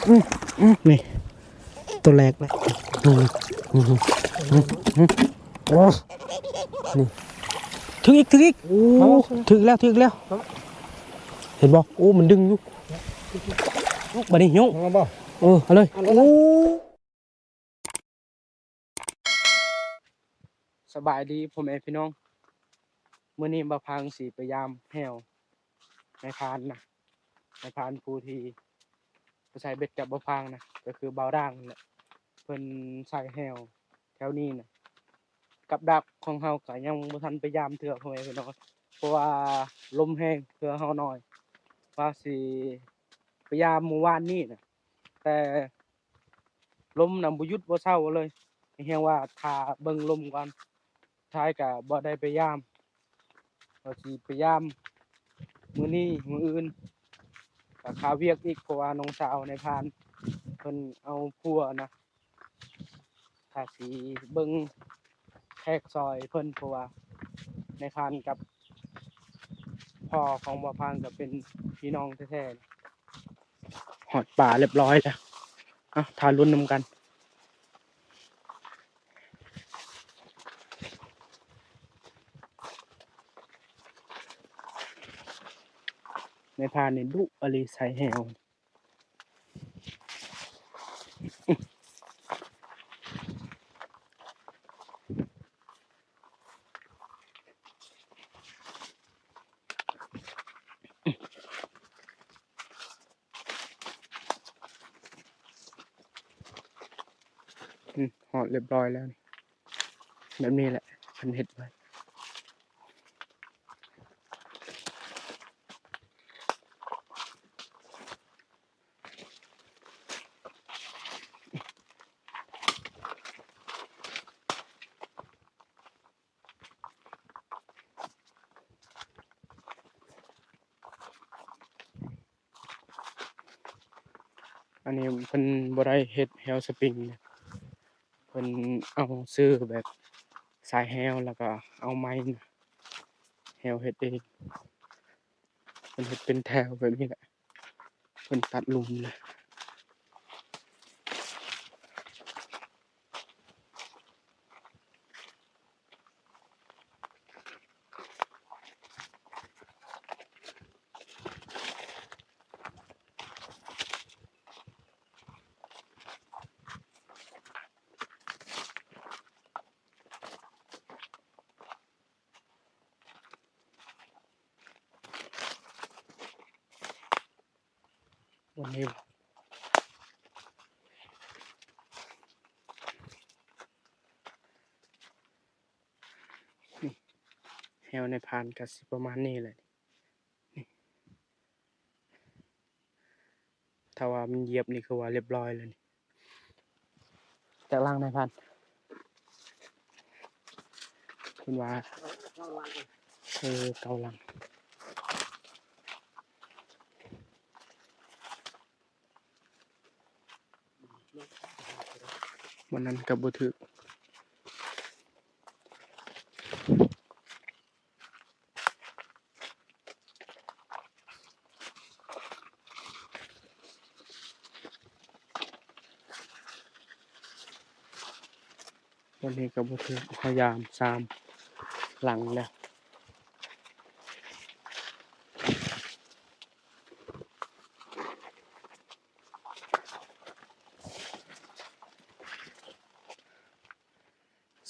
ອືມ ອືມ ນີ້ ໂຕແລກເລີຍ ອືມ ອືມ ອືມ ໂອ້ ນີ້ ຖືກອີກ ຖືກອີກ ໂອ້ ຖືກແລ້ວ ຖືກແລ້ວ ເຫັນບໍ່? ໂອ້ ມັນດຶງຢູ່ ບາດນີ້ຍົກ ເອົາບໍ່? ເອີ ເອົາເລີຍ ເອົາເລີຍ ໂອ້. ສະບາຍດີພໍ່ແມ່ພີ່ນ້ອງ, ມື້ນີ້ບ່າວພັງຊິໄປຢາມແຮ້ວນາຍພານນະ, ນາຍພານຜູ້ທີ່ໄປໃສ່ເບັດກັບບ່າວພັງນະ ກໍຄືບ່າວດ່າງນັ້ນແຫຼະ, ເພິ່ນໃສ່ແຮ້ວແຖວນີ້ນະ. ກັບດັກຂອງເຮົາກໍຍັງບໍ່ທັນໄປຢາມເທື່ອ ພໍ່ແມ່ພີ່ນ້ອງ, ເພາະວ່າລົມແຮງ ເທື່ອເຮົາໜ້ອຍ, ວ່າຊິໄປຢາມມື້ວານນີ້ນະ ແຕ່ ລົມນະບໍ່ຢຸດບໍ່ເຊົາເລີຍ, ຮຽກວ່າຖ້າເບິ່ງລົມກ່ອນ, ທ້າຍກະບໍ່ໄດ້ໄປຢາມ, ວ່າຊິໄປຢາມມື້ນີ້ມື້ອື່ນ ກະຄາວຽກອີກ, ເພາະວ່ານ້ອງສາວນາຍພານເພິ່ນເອົາຜົວນະ, ຖ້າຊິເບິ່ງແຂກຊ່ອຍເພິ່ນ, ເພາະວ່ານາຍພານກັບພໍ່ຂອງບ່າວພັງກໍເປັນພີ່ນ້ອງແທ້ໆ. ຮອດປ່າຮຽບຮ້ອຍແລ້ວ. ເອົ້າ ຖ້າລຸ້ນນຳກັນ. ນາຍພານນີ້ດຸອີ່ຫຼີ ໃສ່ແຮ້ວ. ອືມ ຮອດຮຽບຮ້ອຍແລ້ວນີ້, ແບບນີ້ແຫຼະເພິ່ນເຮັດໄວ້. ອັນນີ້ເພິ່ນບໍ່ໄດ້ເຮັດແຮ້ວສະປຣິງເດ້, ເພິ່ນເອົາຊື້ແບບສາຍແຮ້ວ ແລ້ວກໍເອົາໄມ້ແຮ້ວເຮັດເອງ, ເພິ່ນເຮັດເປັນແຖວແບບນີ້ແຫຼະ. ເພິ່ນຕັດຫຼຸມນະ. ວັນນີ້ ນີ້ ແຮ້ວນາຍພານກໍຊິປະມານນີ້ແຫຼະ. ນີ້ ຖ້າວ່າມັນຢຽບນີ້ຄືວ່າຮຽບຮ້ອຍແລ້ວນີ້. ຈັກຫຼັງນາຍພານ? ເພິ່ນວ່າ ເອີ ເກົ້າຫຼັງ. ວັນນັ້ນກໍບໍ່ຖືກ. ວັນນີ້ກໍບໍ່ຖືກ, ພະຍາຍາມສາມຫຼັງແລ້ວ.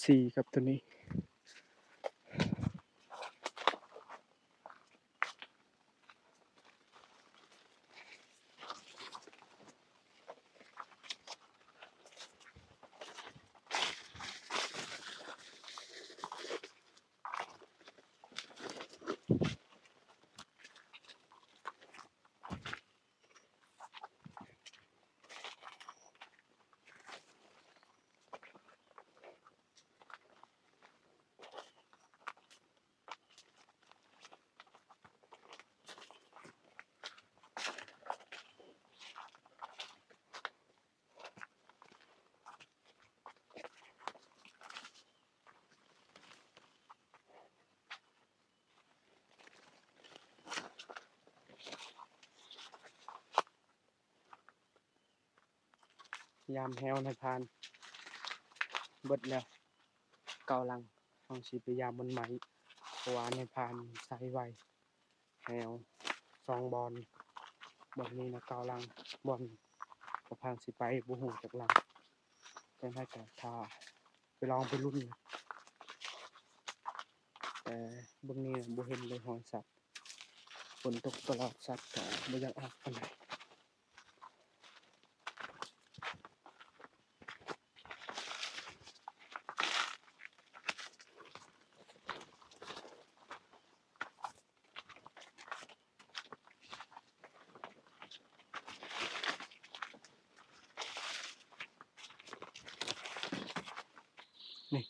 ສີ່ກັບໂຕນີ້. ໂ ຍາມແຮ້ວນາຍພານເບິດແລ້ວ ເກົ້າຫຼັງ. ເຮົາຊິໄປຍາມບ່ອນໃໝ່ ເພາະວ່ານາຍພານໃສ່ໄວ້ແຮ້ວສອງບ່ອນ. ບ່ອນນີ້ນະເກົ້າຫຼັງ, ບ່ອນພໍ່ພັງຊິໄປບໍ່ຮູ້ຈັກຫຼັງ. ຈັ່ງໃດກໍຖ້າໄປລອງໄປລຸ້ນ. ແຕ່ເບິ່ງນີ້ນະ ບໍ່ເຫັນເລີຍຮອຍສັດ. ຝົນຕົກຕະຫຼອດ ສັດກໍບໍ່ຢາກອອກປານໃດ. ນີ້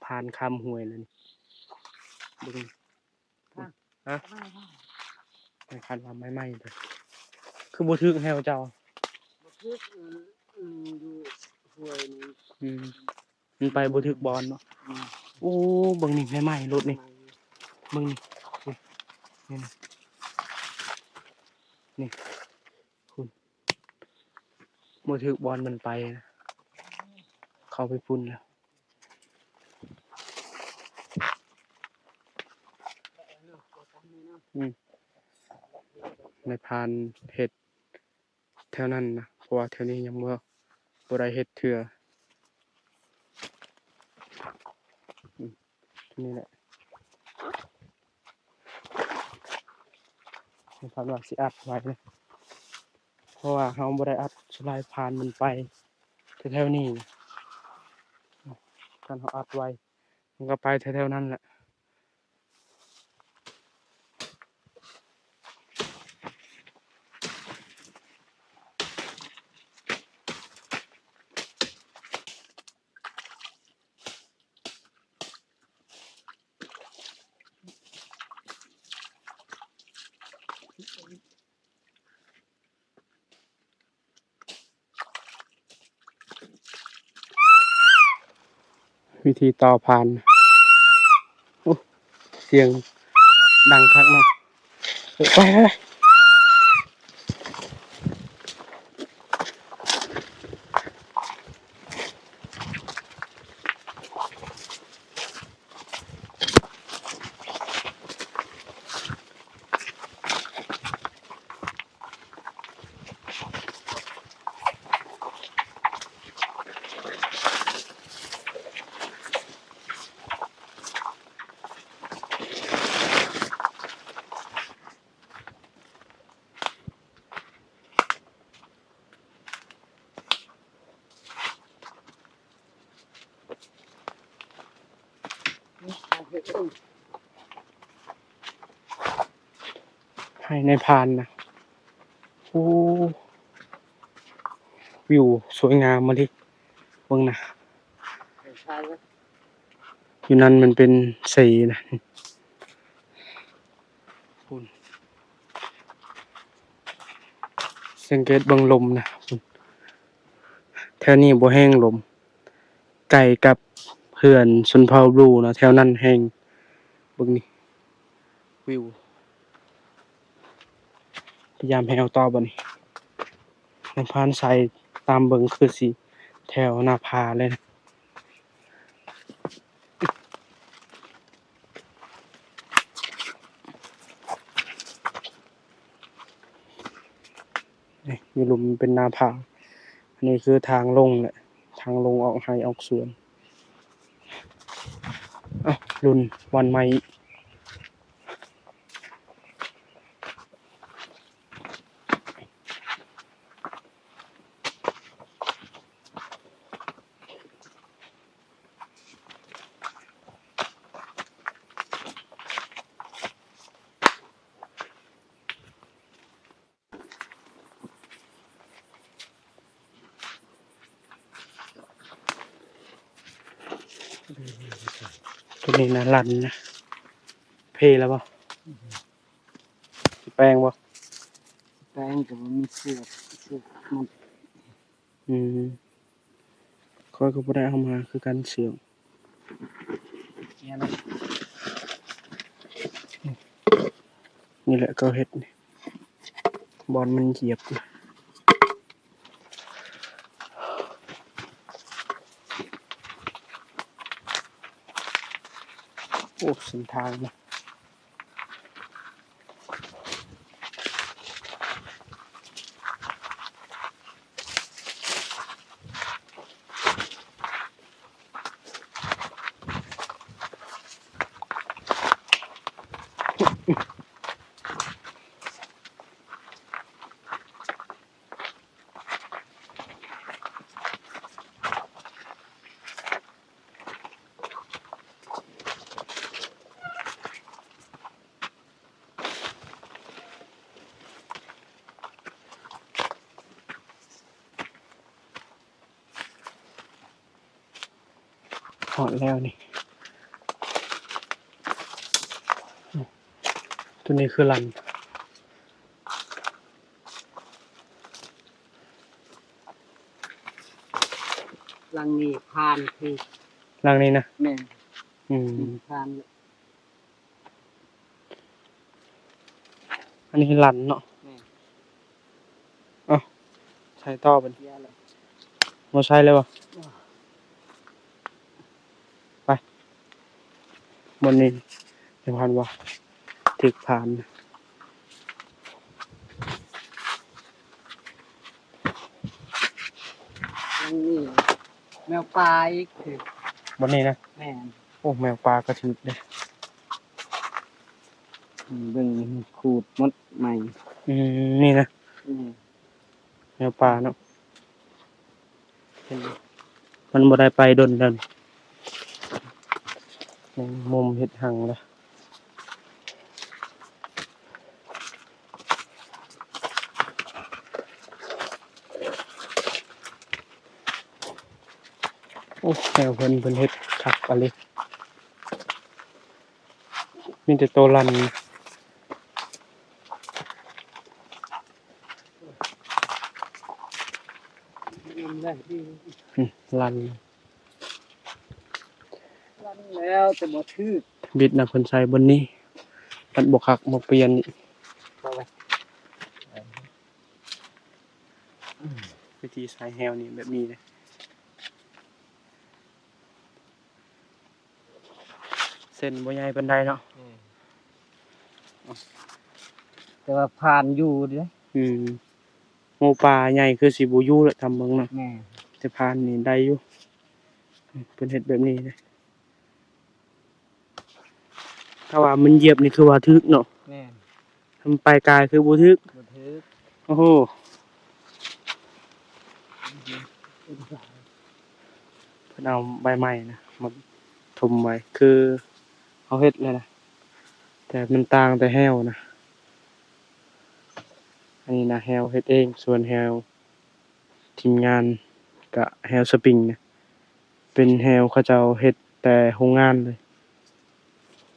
ຜ່ານຂ້າມຫ້ວຍແລ້ວນີ້ ເບິ່ງ. ຮະ? ນາຍພານວ່າໃໝ່ໆເດີ ຄືບໍ່ຖືກແຮ້ວເຈົ້າ? ບໍ່ຖືກ ອືມ ຢູ່ຫ້ວຍນີ້ ອືມ ມັນໄປບໍ່ຖືກບ່ອນເນາະ. ອືມ ໂອ້ ເບິ່ງນີ້ໃໝ່ໆ ລົດນີ້ ໃໝ່ ເບິ່ງນີ້ ນີ້ ນີ້ ນີ້ ພຸ້ນ ບໍ່ຖືກບ່ອນມັນໄປນະ ເຂົ້າໄປພຸ້ນແລ້ວ. ອືມ ນາຍພານເຮັດແຖວນັ້ນນະ ເພາະວ່າແຖວນີ້ຍັງບໍ່ ບໍ່ໄດ້ເຮັດເທື່ອ. ອືມ ນີ້ແຫຼະ ນາຍພານວ່າຊິອັດໄວ້ນະ ເພາະວ່າເຮົາບໍ່ໄດ້ອັດ ສ່ວນຫຼາຍຜ່ານມັນໄປແຖວໆນີ້. ຄັນເຮົາອັດໄວ້ ມັນກໍໄປແຖວໆນັ້ນແຫຼະ. ວິທີຕໍ່ຜ່ານ. ໂອ້ ສຽງດັງຄັກເນາະ. ເອີ ໄປ ໄປ ໄປ. ໃຫ້ນາຍພານນະ. ໂອ້ ວິວສວຍງາມມາເລີຍ ເບິ່ງນະ. ຢູ່ນັ້ນມັນເປັນເຊນະ. ພຸ້ນ ສັງເກດເບິ່ງລົມນະ. ແຖວນີ້ບໍ່ແຮງລົມ ໃກ້ກັບເຮືອນຊົນເຜົ່າບລູເນາະ ແຖວນັ້ນແຮງ. ເບິ່ງນີ້ ວິວ ພະຍາຍາມແຮ້ວຕໍ່ບັດນີ້. ນາຍພານໃສ່ຕາມເບິ່ງຄືຊິແຖວໜ້າຜາເລີຍນະ. ນີ້ ຢູ່ລຸ່ມເປັນໜ້າຜາ. ອັນນີ້ຄືທາງລົງແຫຼະ ທາງລົງອອກໄຮ່ອອກສວນ. ເອົ້າ ລຸ້ນບ່ອນໃໝ່. ໂຕນີ້ນະ ລັນນະ. ເພແລ້ວບໍ່? ຊິແປງບໍ່? ຊິແປງ ແຕ່ວ່າມີເຊືອກ ເຊືອກມັດ. ອືມ ຂ້ອຍກໍບໍ່ໄດ້ເອົາມາຄືກັນເຊືອກ. ນີ້ແຫຼະ ເຂົາເຮັດນີ້ ບ່ອນມັນຢຽບ. ອ້ ເສັ້ນທາງນະ. ຮອດແລ້ວນີ້ ໂຕນີ້ຄືລັນ ຫຼັງນີ້ຜ່ານຄື ຫຼັງນີ້ນະ? ແມ່ນ ອືມ ຜ່ານ. ອັນນີ້ລັນເນາະ. ແມ່ນ. ເອົ້າ ໃສ່ຕໍ່ບັດນີ້. ບໍ່ໃສ່ເລີຍບໍ່? ເອີ ໄປ ບ່ອນນີ້ ເດີ ຜ່ານບໍ່? ຖືກຜ່ານ. ຍັງມີແມວປ່າອີກ ຄື ບ່ອນນີ້ນະ? ແມ່ນ. ໂອ້ ແມວປ່າກໍຖືກເດ້. ເບິ່ງ ຂູດໝົດໃໝ່. ອືມ ນີ້ນະ? ແມ່ນ. ແມວປ່າເນາະ. ເຫັນ ມັນບໍ່ໄດ້ໄປດົນແລ້ວນີ້. ແມງມຸມເຮັດຮັງລະ. ໂອ້ ແນວເພິ່ນ ເພິ່ນເຮັດຄັກອີ່ຫຼີ. ມີແຕ່ໂຕລັນ ອືມ ລັນ ລັນແລ້ວ ແຕ່ບໍ່ຖືກ. ບິດນະ ເພິ່ນໃສ່ບ່ອນນີ້ ມັນບໍ່ຄັກ ມາປ່ຽນອີກ. ວິທີໃສ່ແຮ້ວນີ້ແບບນີ້ເດ້. ເສັ້ນບໍ່ໃຫຍ່ປານໃດເນາະ. ແມ່ນ. ແຕ່ວ່າຜ່ານຢູ່ເດ້. ອືມ ໂອ້ ປ່າໃຫຍ່ຄືຊິບໍ່ຢູ່ລະ ຕາມເບິ່ງນະ. ແມ່ນ. ແຕ່ຜ່ານນີ້ໄດ້ຢູ່. ເພິ່ນເຮັດແບບນີ້ເດ້. ຖ້າວ່າມັນຢຽບນີ້ຄືວ່າຖືກເນາະ. ແມ່ນ. ມັນໄປກາຍຄືບໍ່ຖືກ. ບໍ່ຖືກ. ໂອ້ໂຫ ເພິ່ນເອົາໃບໄມ້ນະມາຖົມໄວ້ ຄືເຮົາເຮັດແລ້ວນະ ແຕ່ມັນຕ່າງແຕ່ແຮ້ວນະ. ອັນນີ້ນະແຮ້ວເຮັດເອງ ສ່ວນແຮ້ວທີມງານກະແຮ້ວສະປຣິງນະ ເປັນແຮ້ວເຂົາເຈົ້າເຮັດແຕ່ໂຮງງານເລີຍ.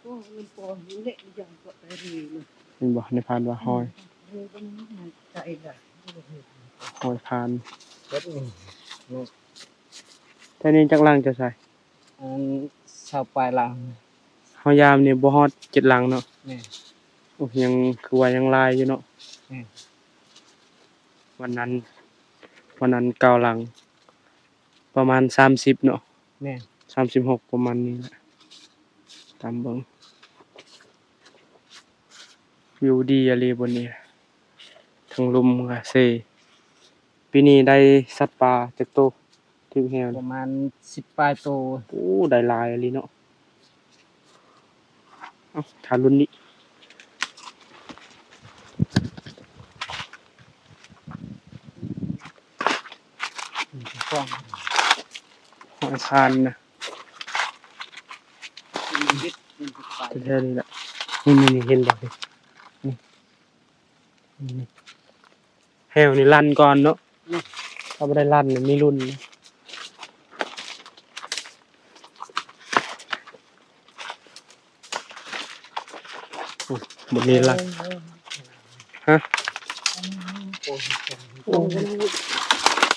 ໂອ້ ມັນກໍເລະຢ່າງກໍໄປເລີຍນະ. ເຫັນບໍ່ ໃນພານວ່າຮອຍ ຮອຍພານ. ແຖວນີ້ຈັກຫຼັງເຈົ້າໃສ່? ອັນ ຊາວປາຍຫຼັງ. ເຮົາຍາມນີ້ບໍ່ຮອດເຈັດຫຼັງເນາະ. ແມ່ນ. ໂອ້ ຍັງ ຄືວ່າຍັງຫຼາຍຢູ່ເນາະ. ແມ່ນ. ວັນນັ້ນ ວັນນັ້ນເກົ້າຫຼັງ ປະມານສາມສິບເນາະ. ແມ່ນ. ສາມສິບຫົກ ປະມານນີ້ແຫຼະ ຕາມເບິ່ງ. ວິວດີອີ່ຫຼີບ່ອນນີ້ ທັງລຸ່ມກະເຊ. ປີນີ້ໄດ້ສັດປ່າຈັກໂຕ? ຖືກແຮ້ວ ປະມານສິບປາຍໂຕ. ໂອ້ ໄດ້ຫຼາຍອີ່ຫຼີເນາະ. ເອົ້າ ຖ້າລຸ້ນນີ້ ຫອຍຄານນະ ແຖວໆນີ້ແຫຼະ. ນີ້ໆ ເຫັນບໍ່ ນີ້ ນີ້ ແຮ້ວນີ້ລັນກ່ອນເນາະ. ອືມ ຖ້າບໍ່ໄດ້ລັນນີ້ມີລຸ້ນ. ໂອ້ຍ ບໍ່ມີລັນ. ຮະ? ໂອ້ຍ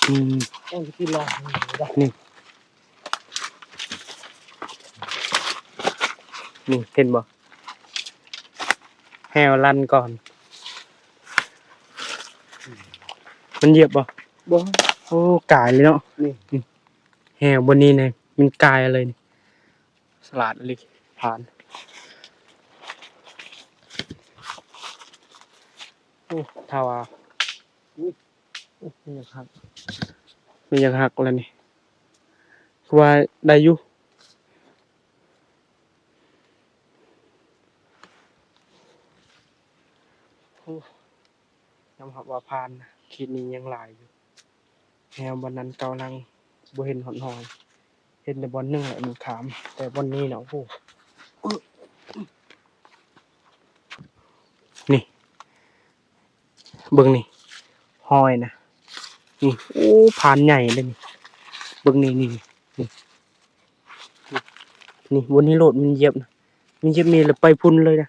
ອືມ ນີ້ ນີ້ ເຫັນບໍ່? ແຮ້ວລັນກ່ອນ. ມັນຢຽບບໍ່? ບໍ່. ໂອ້ ກາຍເລີຍເນາະ. ນີ້ ນີ້ ແຮ້ວບ່ອນນີ້ນະ ມັນກາຍເລີຍນີ້. ສະຫຼາດອີ່ຫຼີ ຜ່ານ. ໂອ້ ຖ້າວ່າ ອຸ້ຍ ໂອ້ ມັນຢາກຫັກ ມັນຢາກຫັກແລ້ວນີ້ ຄືວ່າໄດ້ຢູ່. ໂອ້ ຍອມຮັບວ່າຜ່ານນະ ເຂດນີ້ຍັງຫຼາຍຢູ່ ແຮວບ່ອນນັ້ນເກົ່າຫຼັງ ບໍ່ເຫັນຮອດຮອຍ ເຫັນແຕ່ບ່ອນໜຶ່ງແຫຼະ ມັນຂ້າມ ແຕ່ບ່ອນນີ້ນະ ໂອ້ໂຫ ນີ້ ເບິ່ງນີ້ ຮອຍນະ ນີ້ ໂອ້ ຜ່ານໃຫຍ່ເດ້ນີ້ ເບິ່ງນີ້ ນີ້ ນີ້ ນີ້ ບ່ອນນີ້ໂລດ ມັນຢຽບນະ ມັນຢຽບນີ້ແລ້ວໄປພຸ້ນເລີຍນະ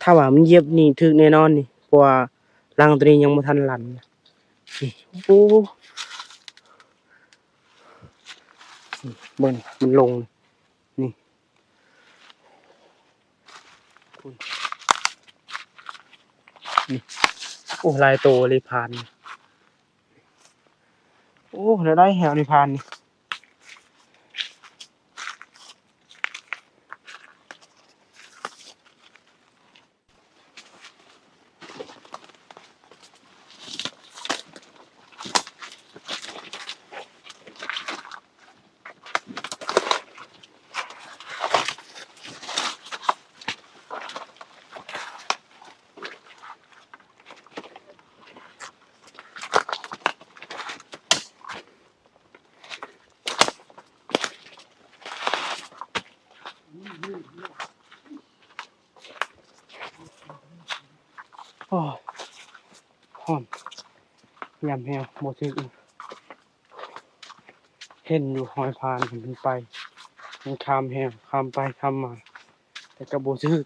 ຖ້າວ່າມັນຢຽບນີ້ຖືກແນ່ນອນນີ້ ເພາະວ່າຫຼັງໂຕນີ້ຍັງບໍ່ທັນລັນນະ ນີ້ ໂອ້ ນີ້ ເບິ່ງ ມັນລົງ ນີ້ ພຸ້ນ ນີ້ ໂອ້ ຫຼາຍໂຕເລີຍຜ່ານ ໂອ້ ແນວໃດແຮວນີ້ຜ່ານນີ້. ໂອ້ຍ ຮ້ອນ ຍາມແຮງບໍ່ຖືກ ເຫັນຢູ່ຮອຍຜ່ານ ມັນໄປ ມັນຂ້າມແຮວ ຂ້າມໄປຂ້າມມາ ແຕ່ກໍບໍ່ຖືກ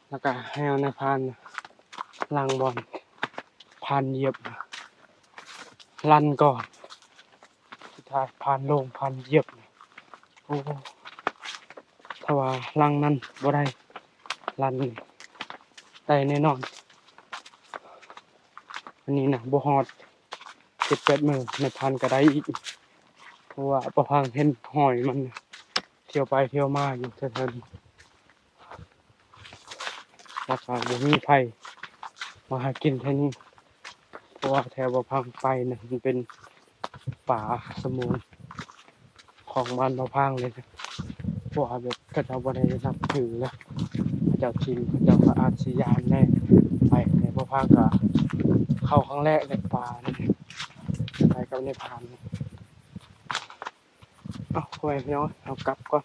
ແລ້ວກໍແຮວໃນຜ່ານຫຼັງບ່ອນຜ່ານຢຽບ ລັນກ່ອນ ສຸດທ້າຍຜ່ານລົງ ຜ່ານຢຽບ ໂອ້ ຖ້າວ່າຫຼັງນັ້ນບໍ່ໄດ້ລັນ ໄດ້ແນ່ນອນ ອັນນີ້ນະ ບໍ່ຮອດເຈັດແປດມື້ ໃນຜ່ານກໍໄດ້ອີກ ເພາະວ່າປະພັງເຫັນຮອຍມັນ ທ່ຽວໄປທ່ຽວມາຢູ່ແຖວໆນີ້ ແລ້ວກໍບໍ່ມີໃຜມາຫາກິນແຖວນີ້ ເພາະວ່າແຖວບໍ່ພັງໄປນະ ມັນເປັນປ່າສະຫງວນຂອງບ້ານບໍ່ພັງເລີຍນະ ເພາະວ່າແບບເຂົາເຈົ້າບໍ່ໄດ້ນັບຖືນະ ເຂົາເຈົ້າຖິ້ມ ເຂົາເຈົ້າກໍອາດຊິຢ້ານແດ່ ໄປໃນບໍ່ພັງກໍເຂົ້າຄັ້ງແລກໃນປ່ານີ້ ໄປກັບໃນຜ່ານນີ້. ເອົາ ພໍ່ແມ່ພີ່ນ້ອງ ເຮົາກັບກ່ອນ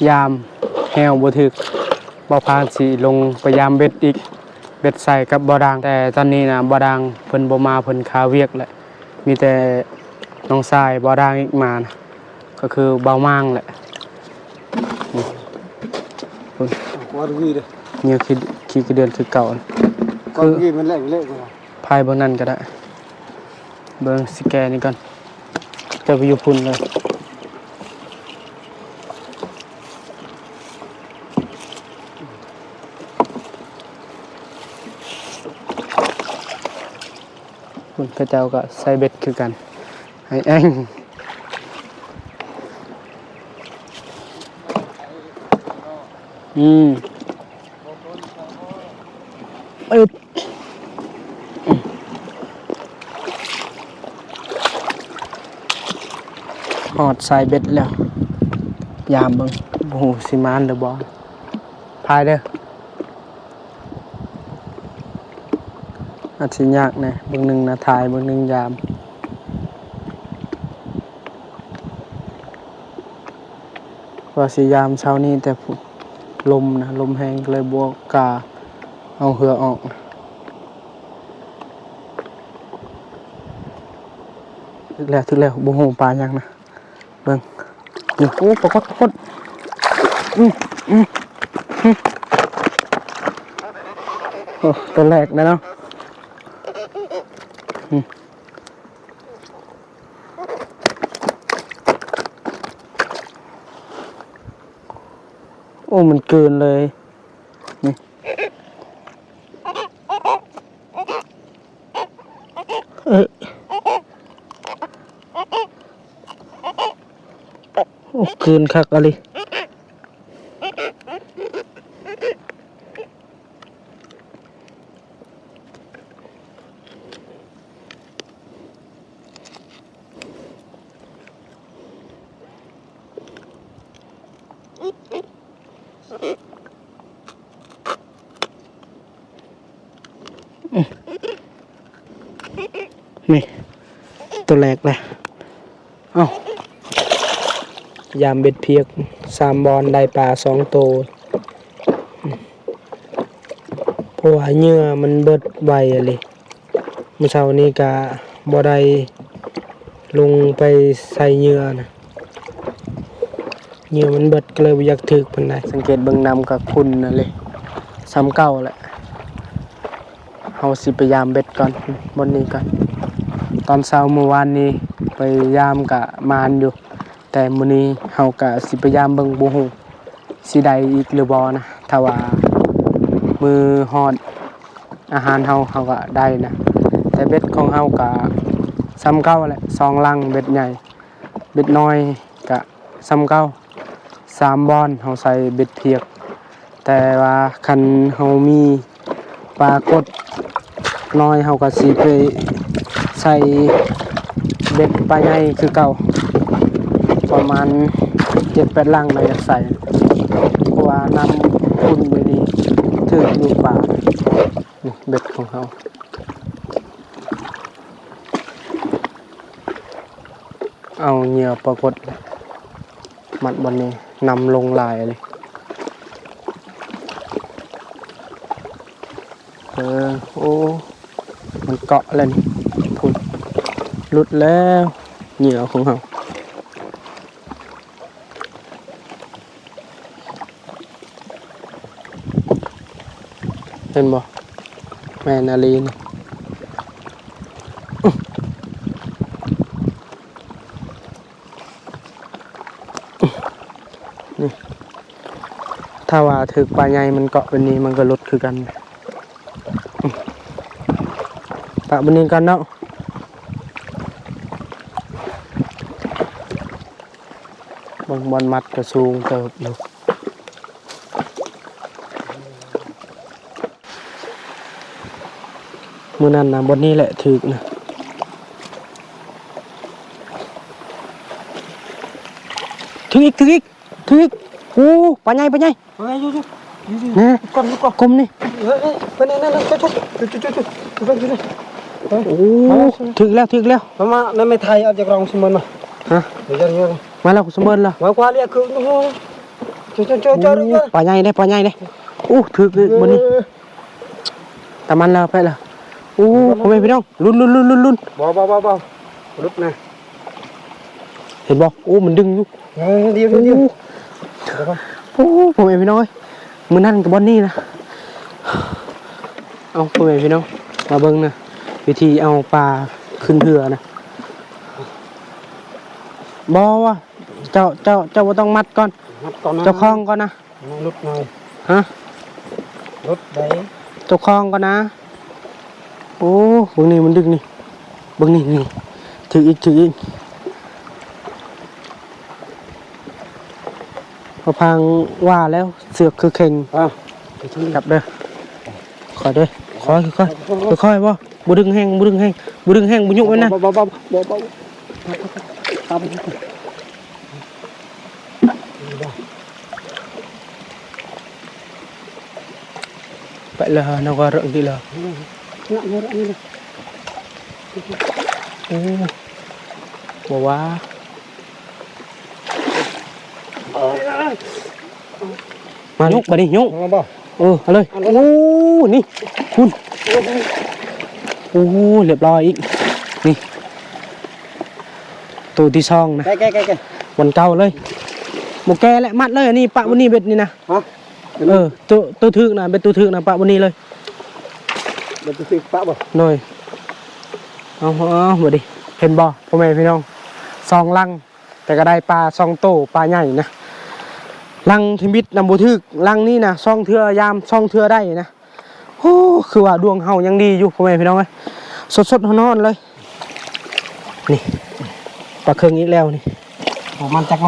ຍາມແຮວບໍ່ຖືກ ບ່າວພານຊິລົງໄປຢາມເບັດອີກ ເບັດໃສ່ກັບບ່າວດ່າງ ແຕ່ຕອນນີ້ນະ ບ່າວດ່າງເພິ່ນບໍ່ມາ ເພິ່ນຄາວຽກແຫຼະ ມີແຕ່ນ້ອງຊາຍບ່າວດ່າງອີກມານະ ກໍຄືບ່າວມ້າງແຫຼະ ນີ້ ເຫຍື່ອ ຂີ້ ຂີ້ກະເດືອນຄືເກົ່າ ຄື ພາຍເບິ່ງນັ້ນກໍໄດ້ ເບິ່ງຊິແກະນີ້ກ່ອນ ຈະໄປຢູ່ພຸ້ນເລີຍ ພຸ້ນ ເຂົາເຈົ້າກໍໃສ່ເບັດຄືກັນ ໃຫ້ແອ່ງ ອືມ ອຶບ ຮອດສາຍເບັດແລ້ວ ຢາມເບິ່ງ ບໍ່ຮູ້ຊິມານຫຼືບໍ່ ພາຍເດີ. ອາດຊິຍາກແດ່ ເບິ່ງໜຶ່ງນະ ຖ່າຍ ເບິ່ງໜຶ່ງຍາມ ວ່າຊິຍາມເຊົ້ານີ້ ແຕ່ລົມນະ ລົມແຮງ ກໍເລີຍບໍ່ກ້າເອົາເຮືອອອກ ຖືກແລ້ວ ຖືກແລ້ວ ບໍ່ຮູ້ປາຫຍັງນະ. ເບິ່ງ ນີ້ ໂອ້ ປາກົດ ປາກົດ ອືມ ອືມ ອືມ ໂອ້ ຕົວແລກແລ້ວເນາະ ອືມ ໂອ້ ມັນກືນເລີຍ ນີ້. ເອີ ໂອ້ ກືນຄັກອີ່ຫຼີ. ນີ້ ໂຕແລກແຫຼະ. ເອົ້າ ຍາມເບັດພຽກສາມບ່ອນ ໄດ້ປາສອງໂຕ ເພາະວ່າເຫຍື່ອມັນເບິດໄວອີ່ຫຼີ. ມື້ເຊົ້ານີ້ກະບໍ່ໄດ້ລົງໄປໃສ່ເຫຍື່ອນະ ເຫຍື່ອມັນເບິດ ກໍເລີຍບໍ່ຢາກຖືກປານໃດ. ສັງເກດເບິ່ງນ້ຳກະຂຸ່ນນະເລີຍ ສ່ຳເກົ່າແຫຼະ. ເຮົາຊິໄປຢາມເບັດກ່ອນ ບ່ອນນີ້ກ່ອນ. ຕອນເຊົ້າມື້ວານນີ້ໄປຢາມກະໝານຢູ່ ແຕ່ມື້ນີ້ເຮົາກະຊິໄປຢາມເບິ່ງ ບໍ່ຮູ້ຊິໄດ້ອີກຫຼືບໍ່ນະ. ຖ້າວ່າມື້ຮອດອາຫານເຮົາ ເຮົາກະໄດ້ນະ. ແຕ່ເບັດຂອງເຮົາກະສ່ຳເກົ່າແຫຼະ ສອງລັງ ເບັດໃຫຍ່ ເບັດນ້ອຍກະສ່ຳເກົ່າ ສາມບ່ອນເຮົາໃສ່ເບັດພຽກ. ແຕ່ວ່າຄັນເຮົາມີປາກົດນ້ອຍ ເຮົາກະຊິໄປໃສ່ເບັດປາໃຫຍ່ຄືເກົ່າ ປະມານເຈັດແປດລັງນະ ຢາກໃສ່ ເພາະວ່ານ້ຳຂຸ່ນແບບນີ້ຖືກຢູ່ປາ. ນີ້ເບັດຂອງເຮົາ ເອົາເຫຍື່ອປາກົດ ມັດບ່ອນນີ້ ນ້ຳລົງຫຼາຍເລີຍ. ເອີ ໂອ້ ມັນເກາະແລ້ວນີ້ ພຸ້ນ ຫຼຸດແລ້ວ ເຫຍື່ອຂອງເຮົາ. ເຫັນບໍ່? ແມ່ນອີ່ຫຼີນີ້. ນີ້ ຖ້າວ່າຖືກປາໃຫຍ່ມັນເກາະແບບນີ້ ມັນກໍຫຼຸດຄືກັນ. ປະບາດນີ້ກ່ອນເນາະ. ເບິ່ງບ່ອນມັດກໍສູງເຕີບຢູ່. ມື້ນັ້ນນະ ບ່ອນນີ້ແຫຼະຖືກນະ. ຖືກອີກ ຖືກອີກ ຖືກອີກ. ໂອ້ ປາໃຫຍ່ ປາໃຫຍ່. ເອີ ຢູ່ ຢູ່ ຢູ່ ຢູ່ ແນ່ ກ່ອນ ຢູ່ກ່ອນ ກົມນີ້ ເອີ ເອີ ໄປນັ້ນ ນັ້ນ ນັ້ນ ຈຸດ ຈຸດ ຈຸດ ຈຸດ ຈຸດ ຈຸດ ຈຸດ ຈຸດ ເອີ ໂອ້ ມາແລ້ວ ຖືກແລ້ວ ຖືກແລ້ວ ມາ ມາ ແມ່ໄທ ເອົາຈັກຣອງສະເໝິນມາ ຮະ ເດີ ເດີ ມາແລ້ວ ສະເໝິນລະ ມາຂວາລຽກຄື ໂອ້ໂຫ ເຈີ ເຈີ ເຈີ ເຈີ ໂອ້ ເດີ ເດີ ປາໃຫຍ່ເດ້ ປາໃຫຍ່ເດ້ ໂອ້ ຖືກເລີຍມື້ນີ້ ເອີ ຕາມັນແລ້ວ ໄປແລ້ວ ໂອ້ ພໍ່ແມ່ພີ່ນ້ອງ ລຸ້ນ ລຸ້ນ ລຸ້ນ ລຸ້ນ ລຸ້ນ ບໍ່ ບໍ່ ບໍ່ ບໍ່ ຫຼຸດນະ ເຫັນບໍ່? ໂອ້ ມັນດຶງຢູ່ ເອີ ດຽວ ດຽວ ໂອ້ ດຽວ ໂອ້ ພໍ່ແມ່ພີ່ນ້ອງເອີຍ ມື້ນັ້ນກໍບ່ອນນີ້ນະ ເອົາ ພໍ່ແມ່ພີ່ນ້ອງ ມາເບິ່ງນະ ວິທີເອົາປາຂຶ້ນເຮືອນະ ບໍ່ວ່າ ເຈົ້າ ເຈົ້າ ເຈົ້າບໍ່ຕ້ອງມັດກ່ອນ ມັດກ່ອນນະ ເຈົ້າຄອງກ່ອນນະ ມັນຫຼຸດໜ່ອຍ ຮະ ຫຼຸດໄດ໋ ເຈົ້າຄອງກ່ອນນະ ໂອ້ ເບິ່ງນີ້ ມັນດຶງນີ້ ເບິ່ງນີ້ ນີ້ ຖືກອີກ ຖືກອີກ ພໍ່ພາງວ່າແລ້ວ ເຊືອກຄືເຄັ່ງ ອ່າ ຈັບເດີ ຄ່ອຍເດີ ຄ່ອຍ ຄ່ອຍ ຄ່ອຍ ບໍ່ ບໍ່ດຶງແຮງ ບໍ່ດຶງແຮງ ບໍ່ດຶງແຮງ ບໍ່ຍຸບມັນນະ ບໍ່ ບໍ່ ບໍ່ ບໍ່ ບໍ່ ບໍ່ ໄປແລ້ວ ນະ ກໍເລີ່ມດີແລ້ວ ໂອ້ ບໍ່ວ່າ ມາ ຍົກບາດນີ້ ຍົກ ເອົາບໍ່? ເອີ ເອົາເລີຍ ເອົາເລີຍ ໂອ້ ນີ້ ພຸ້ນ ໂອ້ ຮຽບຮ້ອຍອີກ ນີ້ ໂຕທີສອງນະ ແກະ ແກະ ແກະ ວັນເກົ່າເລີຍ ບໍ່ແກະແຫຼະ ມັດເລີຍ ອັນນີ້ປະບ່ອນນີ້ເບັດນີ້ນະ ຮະ ເອີ ໂຕ ໂຕຖືກນະ ເບັດໂຕຖືກນະ ປະບ່ອນນີ້ເລີຍ ເບັດໂຕຖືກປະບໍ່? ໂດຍ ເອົາ ເອົາ ເອົາ ບາດນີ້ ເຫັນບໍ່ ພໍ່ແມ່ພີ່ນ້ອງ ສອງລັງ ແຕ່ກໍໄດ້ປາສອງໂຕ ປາໃຫຍ່ນະ ລັງທຳອິດນຳບໍ່ຖືກ ລັງນີ້ນະ ສອງເທື່ອ ຍາມສອງເທື່ອໄດ້ນະ ໂອ້ ຄືວ່າດວງເຮົາຍັງດີຢູ່ ພໍ່ແມ່ພີ່ນ້ອງເອີຍ ສົດໆ ຮ້ອນໆ ເລີຍ ນີ້ ປາເຄິງອີກແລ້ວນີ້ ປະມານຈັກໂລ?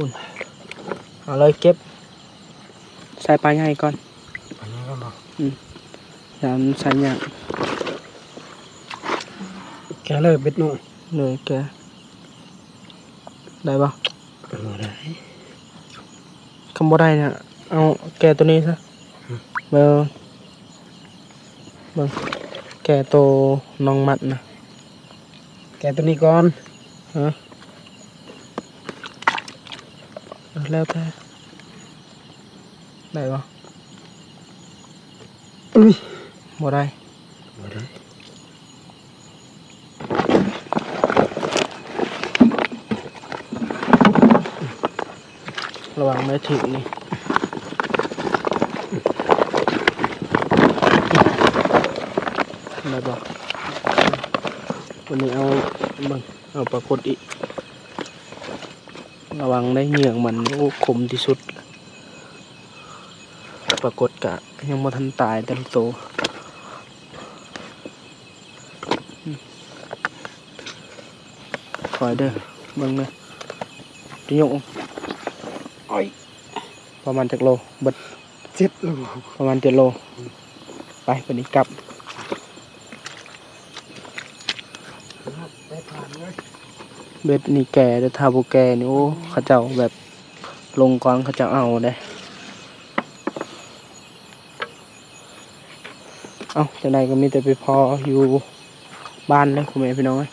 ພຸ້ນ ເອົາເລີຍເກັບ ໃສ່ປາໃຫຍ່ກ່ອນ ປາໃຫຍ່ກ່ອນບໍ່? ອືມ ຢ້ານໃສ່ຍາກ ແກະເລີຍເບັດນ້ອຍ ເລີຍແກະ ໄດ້ບໍ່? ບໍ່ໄດ້ ຄັນບໍ່ໄດ້ນະ ເອົາແກະໂຕນີ້ຊະ ເບິ່ງ ເບິ່ງ ແກະໂຕນ້ອງມັດນະ ແກະໂຕນີ້ກ່ອນ ຮະ ແລ້ວແຕ່ ໄດ້ບໍ່? ອຸ້ຍ ບໍ່ໄດ້ ບໍ່ໄດ້ ລະວັງໄດ້ຖືກນີ້ ໄດ້ບໍ່? ວັນນີ້ເອົາ ເບິ່ງ ເອົາປາກົດອີກ ລະວັງໄດ້ເຫຍື້ອງມັນ ໂອ້ ຄົມທີ່ສຸດ ປາກົດກະຍັງບໍ່ທັນຕາຍແຕ່ລະໂຕ ຄອຍເດີ ເບິ່ງເດີ ຈະຍົກ ໂອ້ຍ ປະມານຈັກໂລເບິດ? ເຈັດໂລ ປະມານເຈັດໂລ ໄປ ບາດນີ້ກັບ ໄປຜ່ານເລີຍ ເບັດນີ້ແກ່ເດີ ຖ້າບໍ່ແກ່ນີ້ ໂອ້ ເຂົາເຈົ້າແບບ ລົງກ່ອນເຂົາເຈົ້າເອົາເດ້. ເອົ້າ ຈັ່ງໃດກໍມີແຕ່ໄປພໍ້ຢູ່ບ້ານເດີ້ ພໍ່ແມ່ພີ່ນ້ອງເອີຍ.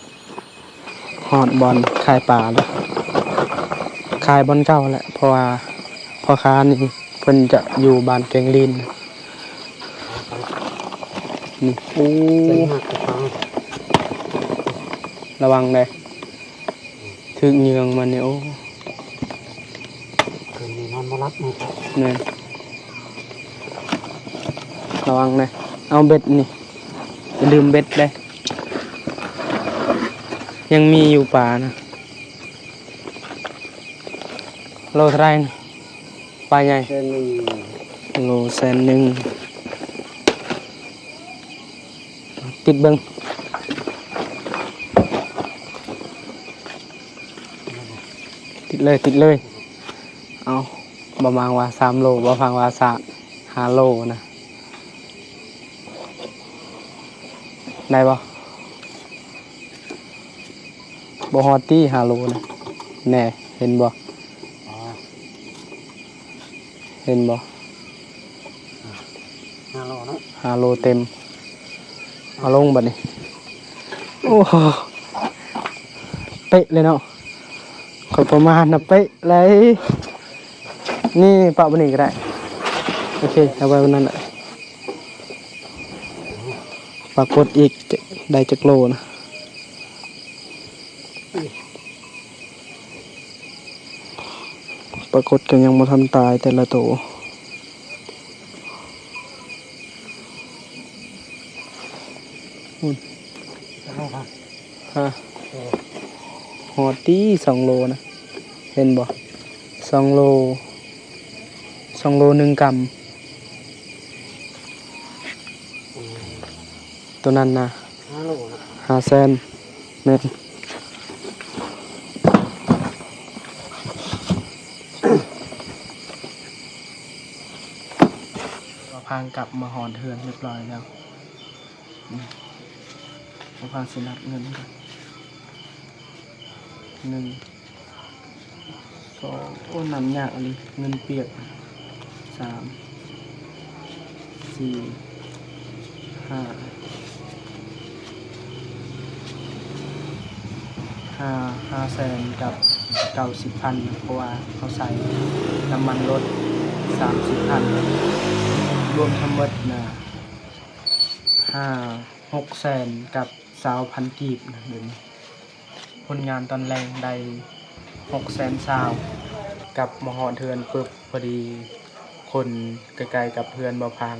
ຮອດບ່ອນຂາຍປາແລ້ວ ຂາຍບ່ອນເກົ່າແຫຼະ ເພາະວ່າພໍ່ຄ້ານີ້ເພິ່ນຈະຢູ່ບ້ານແກ້ງລີນ. ນີ້ ໂອ້ ລະວັງເດີ້ ຖືກເຫຍື່ອງມັນນີ້ ໂອ້ ຄືນນີ້ນອນບໍ່ຫຼັບເນາະ. ແມ່ນ ລະວັງເດີ້ ເອົາເບັດນີ້ ຢ່າລືມເບັດເດີ້ ຍັງມີຢູ່ປານະ. ໂລເທົ່າໃດ? ປາໃຫຍ່ ແສນໜຶ່ງ ໂລແສນໜຶ່ງ ຕິດເບິ່ງ ຕິດເລີຍ ຕິດເລີຍ. ເອົາ ບໍ່ມາງວ່າສາມໂລ ບໍ່ຟັງວ່າສາມ ຫ້າໂລນະ ໄດ້ບໍ່? ບໍ່ຮອດຕິ ຫ້າໂລນະ ແນ່ ເຫັນບໍ່? ອໍ ເຫັນບໍ່? ຫ້າໂລເນາະ ຫ້າໂລເຕັມ. ເອົາລົງບັດນີ້ ໂອ້ ເປະເລີຍເນາະ ຂ້ອຍປະມານນະ ເປະເລີຍ. ນີ້ປະບ່ອນນີ້ກໍໄດ້ ໂອເຄ ເອົາໄວ້ບ່ອນນັ້ນແຫຼະ. ປາກົດອີກ ໄດ້ຈັກໂລນະ? ປາກົດກໍຍັງບໍ່ທັນຕາຍແຕ່ລະໂຕ. ພຸ້ນ ຮະ ຮອດຕິ ສອງໂລນະ ເຫັນບໍ່? ສອງໂລ ສອງໂລໜຶ່ງກຳ ໂຕນັ້ນນະ ຫ້າໂລນະ ຫ້າແສນ. ແມ່ນ ພາກັບມາຮອດເຮືອນຮຽບຮ້ອຍແລ້ວ. ອືມ ພາຊິນັບເງິນກ່ອນ ໜຶ່ງ ສອງ ໂອ້ ນັບຍາກອີ່ຫຼີ ເງິນປຽກ ສາມ ສີ່ ຫ້າ ຫ້າ ຫ້າແສນກັບເກົ້າສິບພັນ ເພາະວ່າເຮົາໃສ່ນ້ຳມັນລົດສາມສິບພັນ ລວມທັງໝົດນະ ຫ້າ ຫົກແສນກັບຊາວພັນກີບນະ ເດີນີ້. ຜົນງານຕອນແລງໄດ້ຫົກແສນຊາວ ກັບມາຮອດເຮືອນປຶບ ພໍດີຄົນໃກ້ໆກັບເຮືອນບໍ່ພາງ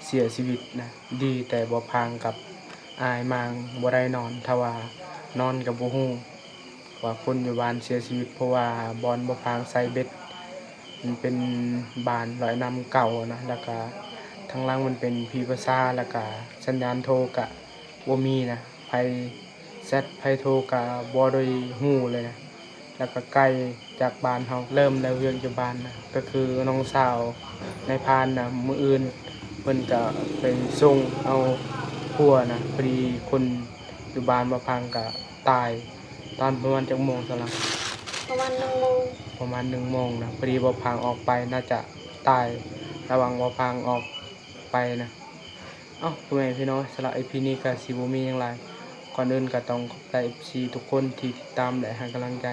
ເສຍຊີວິດນະ. ດີແຕ່ບໍ່ພາງກັບອ້າຍມາງບໍ່ໄດ້ນອນ ຖ້າວ່ານອນກໍບໍ່ຮູ້ວ່າຄົນຢູ່ບ້ານເສຍຊີວິດ ເພາະວ່າບ່ອນບໍ່ພາງໃສ່ເບັດ ມັນເປັນບ້ານລອຍນ້ຳເກົ່ານະ ແລ້ວກະທາງຫຼັງມັນເປັນຜີປາສາດ ແລ້ວກະສັນຍານໂທກະບໍ່ມີນະ ໃຜແຊັດໃຜໂທກະບໍ່ໄດ້ຮູ້ເລີຍນະ. ແລ້ວກໍໄກຈາກບ້ານເຮົາ. ເລີ່ມແລ້ວວຽກຢູ່ບ້ານນະ ກໍຄືນ້ອງສາວນາຍພານນະ ມື້ອື່ນເພິ່ນກໍໄປສົ່ງເອົາຜົວນະ. ພໍດີຄົນຢູ່ບ້ານບ່າວພັງກໍຕາຍ ຕອນປະມານຈັກໂມງສະລະ? ປະມານໜຶ່ງໂມງ ປະມານໜຶ່ງໂມງນະ. ພໍດີບ່າວພັງອອກໄປ ໜ້າຈະຕາຍລະຫວ່າງບ່າວພັງອອກໄປນະ. ເອົ້າ ພໍ່ແມ່ພີ່ນ້ອງ ສຳລັບອີພີນີ້ກໍຊິບໍ່ມີຫຍັງຫຼາຍ. ກ່ອນອື່ນກໍຕ້ອງຂອບໃຈເອັຟຊີທຸກຄົນທີ່ຕິດຕາມ ແລະ ໃຫ້ກຳລັງໃຈ.